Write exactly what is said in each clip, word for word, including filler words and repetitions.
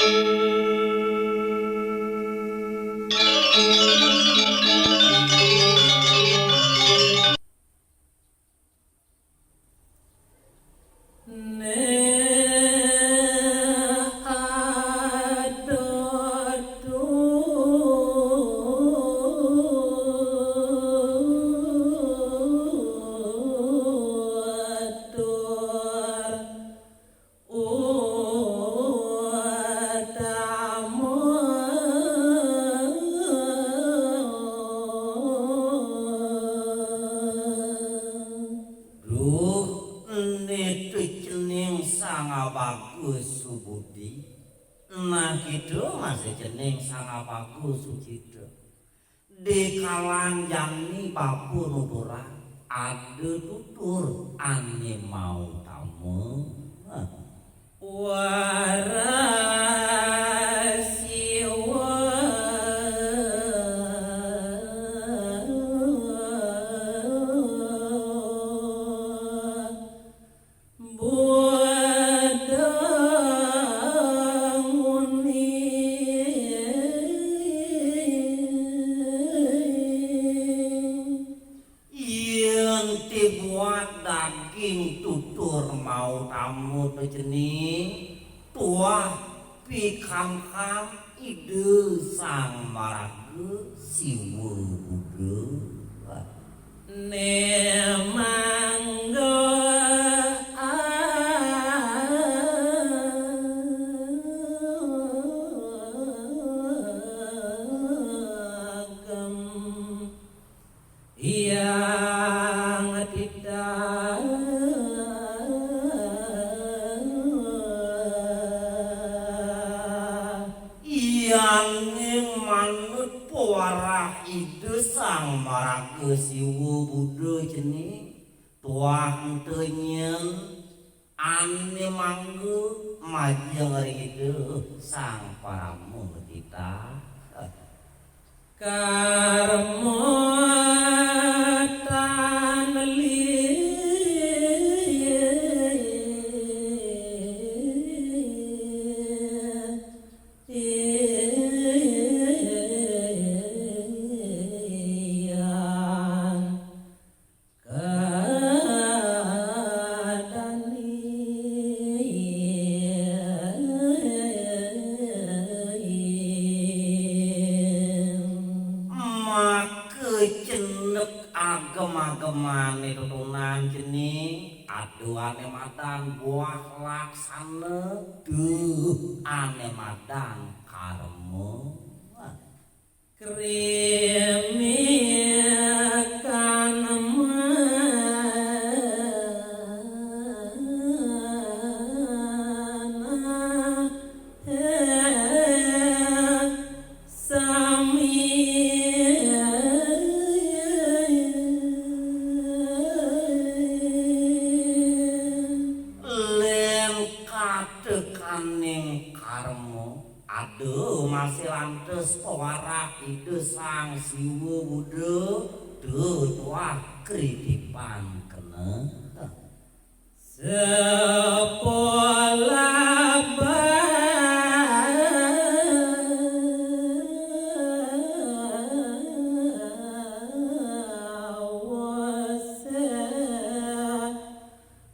Duh, ene to cening Sang Abagus Subudi. Nah, kidha masih cening Sang Abagus Sucita. Dikalan jani bapa nuturang, ada tutur ane mautama. Yen ti buat daging tutur mautama to cening, tuah pikangkang Ida Sang Maraga Siwa Buddha. Ne mangga agem hyang titah. Yanging manut pawarah Ida Sang Maraga Siwa Buddha cening, tuah ento nyen ane mangga majeng ring Ida Sang Parama Titah. Karma tan liyan. Maka cenek agem-agemane tutunan cening, aduh ane madan buah laksana, duh ane madan karma. Krimikan manah sami. Len katekaning karma. Aduh, masih lantas pawarah Ida Sang Siwa Buddha, duh tuah kritipan kena. Sepolah bawase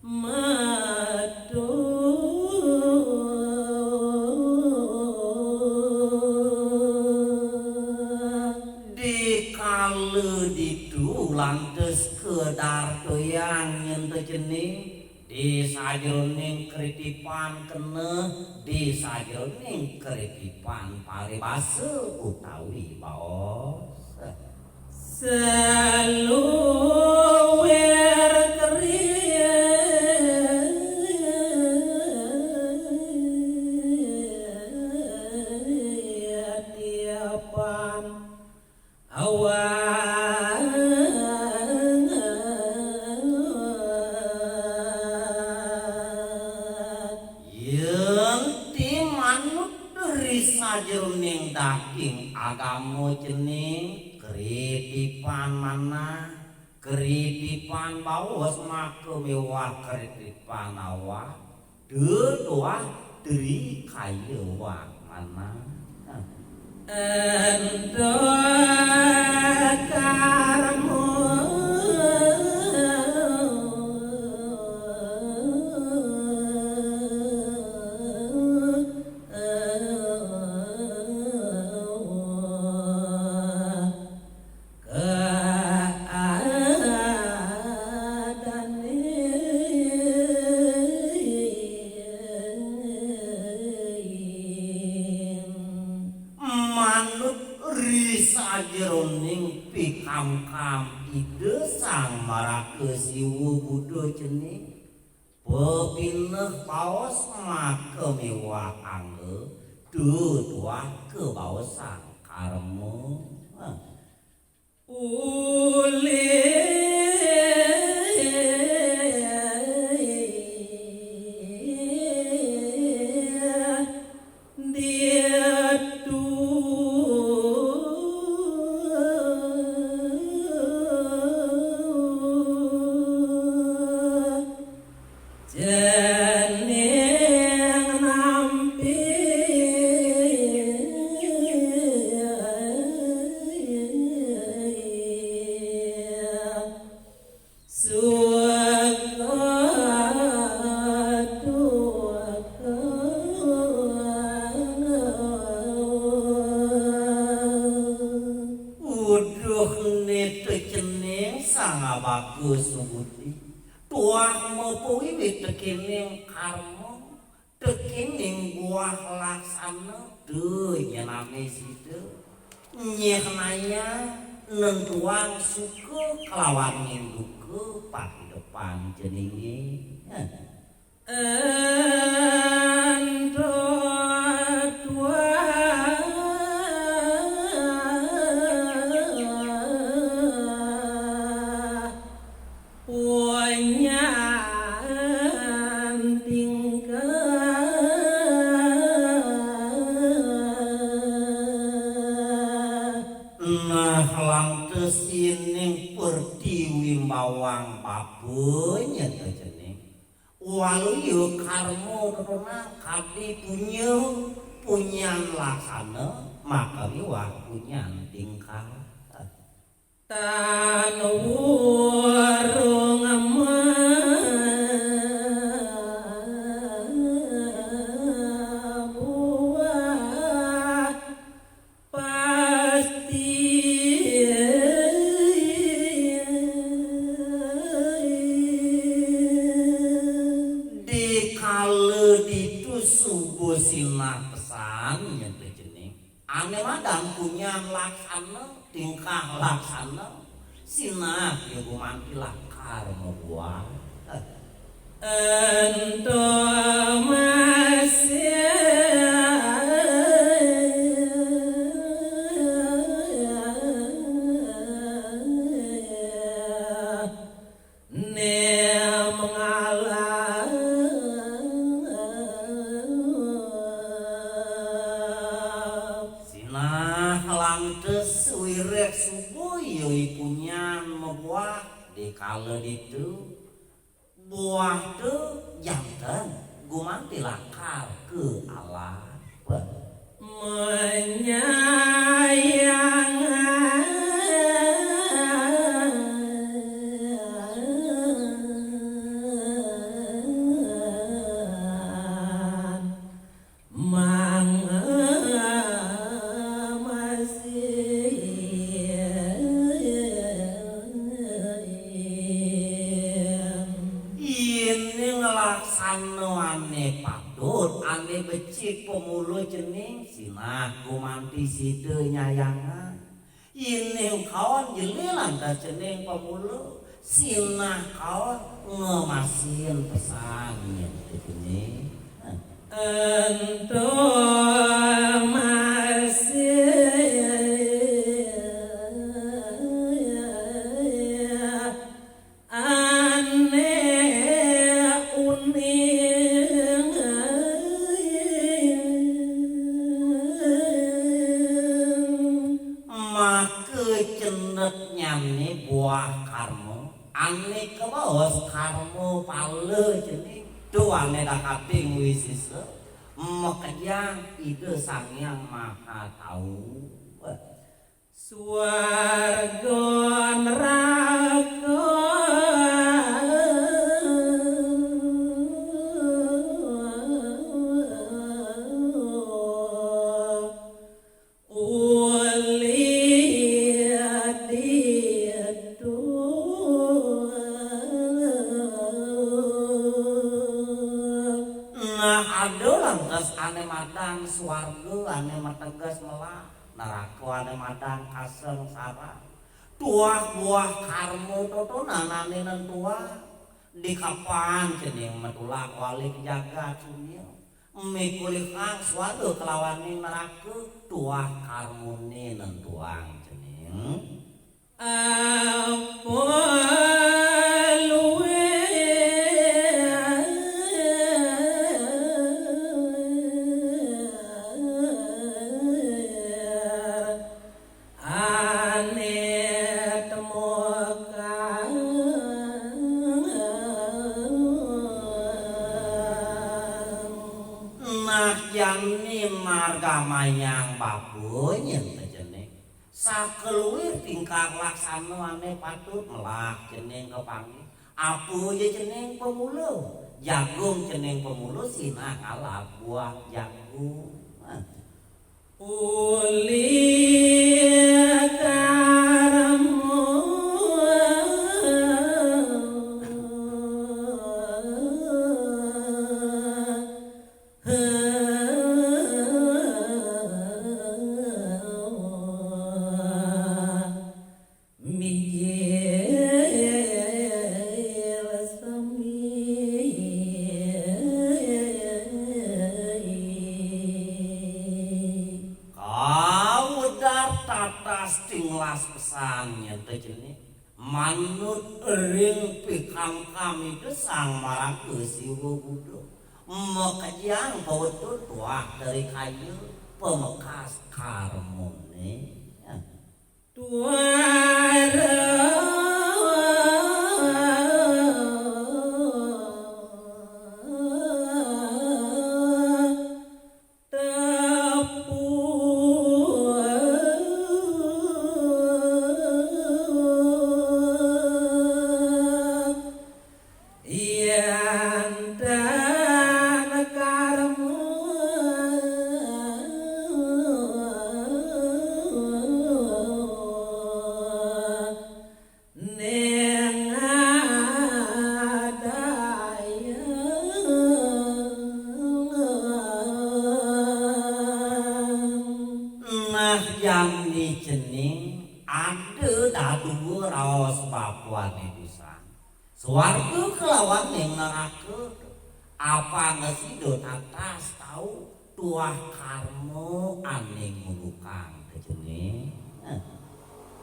metu. Dikala ditu lantas kadartoyang nyen to cening, di sajeroning kritipan kena, di sajeroning kritipan paribasa utawi baos. Saluwir kritipan awang. Yen ti manut ri sajeroning daging agama cening, kritipan manah, kritipan baos maka miwah kritipan awak, duh tuah Dri kaya wang manah. Manut ri sajeroning pikamkam Ida Sang Maraka Siwa Buddha cening, pepineh baos maka miwah angga, tuah kabaosang karma. Ulih ditu cening nampi suka duka. Uduh nete cening Sang Abaga Subudi, tuah mapawiwit tekening karma, tekening buah laksana, da nyenami sida. Nyehnayang nentuang suka kalawaning duka pahidupan ceningé. Ento tuah punyan tingkah. Nah, lantas sining pertiwi mawang bapa nyata cening. Waluya karma tetonang kadi punya, punyan laksana, maka miwah punyan tingkah. Tan wurung mabuah pasti. Dikala ditu suba sinah pesan nyata cening. Ané madan punyan laksana, tingkah laksana, sinah ya gumanti lakar mabuah. Ento masih né mengalah. Sinah lantas wiréh suba ya i punyan mabuah dikala ditu. Buah tu janten gumanti lakar ka alah. Menyayangan. Mangamasin. Yéning laksana ané patut, ané becik pamula cening, sinah gumanti sida nyayangan. Yéning kaon jelé lantas cening pamula, sinah kaon ngemasin pesan nyén tetuné. Ento masih ané uning. Maka cendeknyané buah karma, ané kabaos karma pala cening. Tuh ané dakating wisisa. Makejang Ida Sang Hyang Maha Tahu. Swarga neraka. Ulih ditu. Nah, ada lantas ané madan swarga, ané mateges melah, neraka ané madan kasengsara. Tuah buah karma totonan ané nentuang. Di kapan cening matulak walik jagat sunyi. Mikulihang swarga kelawaning neraka, tuah karmané nentuang cening. Apa luwih ané temukang. Nah, jani marga mayang bapa nyen tejené. Sakeluir tingkah laksana ané patut melah cening kapanggih. Apa ja cening pemula, jagung cening pemula sinah ngalap buah jagung. Nah. Ulih karma. Mijil sami. Kawedar tatas tinglas pesan nyen tejené. Manut ring pikangkam Ida Sang Maraga Siwa Buddha. Makejang pawetut tuah dari kaya pamekas karmané. Tuara tepu. Yén tan karma ning adaya. Nah, jani cening ada dadua raos bapané pisan. Swarga kelawan ning neraka, apang sida tatas tau tuah karma ané ngulukang ka cening. Nah.